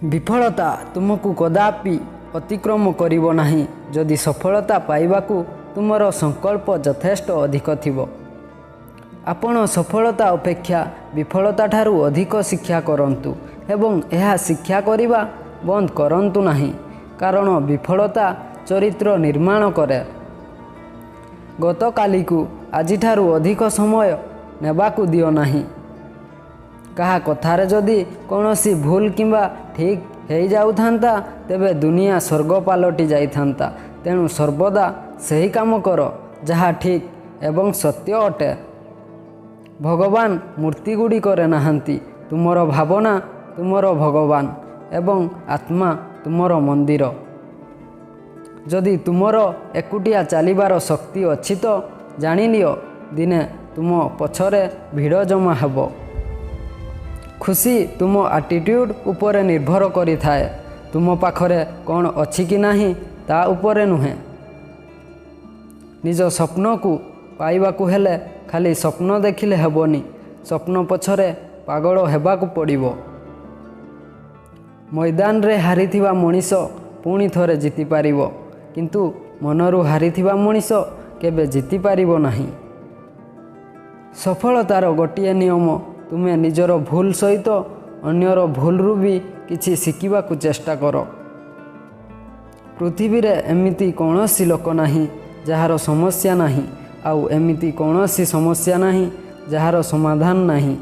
ବିଫଳତା ତୁମକୁ କଦାପି ଅତିକ୍ରମ କରିବ ନାହିଁ, ଯଦି ସଫଳତା ପାଇବାକୁ ତୁମର ସଂକଳ୍ପ ଯଥେଷ୍ଟ ଅଧିକ ଥିବ। ଆପଣ ସଫଳତା ଅପେକ୍ଷା ବିଫଳତାଠାରୁ ଅଧିକ ଶିକ୍ଷା କରନ୍ତୁ ଏବଂ ଏହା ଶିକ୍ଷା କରିବା ବନ୍ଦ କରନ୍ତୁ ନାହିଁ, କାରଣ ବିଫଳତା ଚରିତ୍ର ନିର୍ମାଣ କରେ। ଗତକାଲିକୁ ଆଜିଠାରୁ ଅଧିକ ସମୟ ନେବାକୁ ଦିଅ ନାହିଁ। କାହା କଥାରେ ଯଦି କୌଣସି ଭୁଲ କିମ୍ବା ଠିକ୍ ହେଇଯାଉଥାନ୍ତା, ତେବେ ଦୁନିଆ ସ୍ୱର୍ଗ ପାଲଟି ଯାଇଥାନ୍ତା। ତେଣୁ ସର୍ବଦା ସେହି କାମ କର ଯାହା ଠିକ୍ ଏବଂ ସତ୍ୟ ଅଟେ। ଭଗବାନ ମୂର୍ତ୍ତିଗୁଡ଼ିକରେ ନାହାନ୍ତି। ତୁମର ଭାବନା ତୁମର ଭଗବାନ ଏବଂ ଆତ୍ମା ତୁମର ମନ୍ଦିର। ଯଦି ତୁମର ଏକୁଟିଆ ଚାଲିବାର ଶକ୍ତି ଅଛି ତ ଜାଣିନିଅ, ଦିନେ ତୁମ ପଛରେ ଭିଡ଼ ଜମା ହେବ। ଖୁସି ତୁମ ଆଟିଟ୍ୟୁଡ଼ ଉପରେ ନିର୍ଭର କରିଥାଏ, ତୁମ ପାଖରେ କ'ଣ ଅଛି କି ନାହିଁ ତା ଉପରେ ନୁହେଁ। ନିଜ ସ୍ୱପ୍ନକୁ ପାଇବାକୁ ହେଲେ ଖାଲି ସ୍ୱପ୍ନ ଦେଖିଲେ ହେବନି, ସ୍ୱପ୍ନ ପଛରେ ପାଗଳ ହେବାକୁ ପଡ଼ିବ। ମଇଦାନରେ ହାରିଥିବା ମଣିଷ ପୁଣି ଥରେ ଜିତିପାରିବ, କିନ୍ତୁ ମନରୁ ହାରିଥିବା ମଣିଷ କେବେ ଜିତିପାରିବ ନାହିଁ। ସଫଳତାର ଗୋଟିଏ ନିୟମ, ତୁମେ ନିଜର ଭୁଲ ସହିତ ଅନ୍ୟର ଭୁଲରୁ ବି କିଛି ଶିଖିବାକୁ ଚେଷ୍ଟା କର। ପୃଥିବୀରେ ଏମିତି କୌଣସି ଲୋକ ନାହିଁ ଯାହାର ସମସ୍ୟା ନାହିଁ, ଆଉ ଏମିତି କୌଣସି ସମସ୍ୟା ନାହିଁ ଯାହାର ସମାଧାନ ନାହିଁ।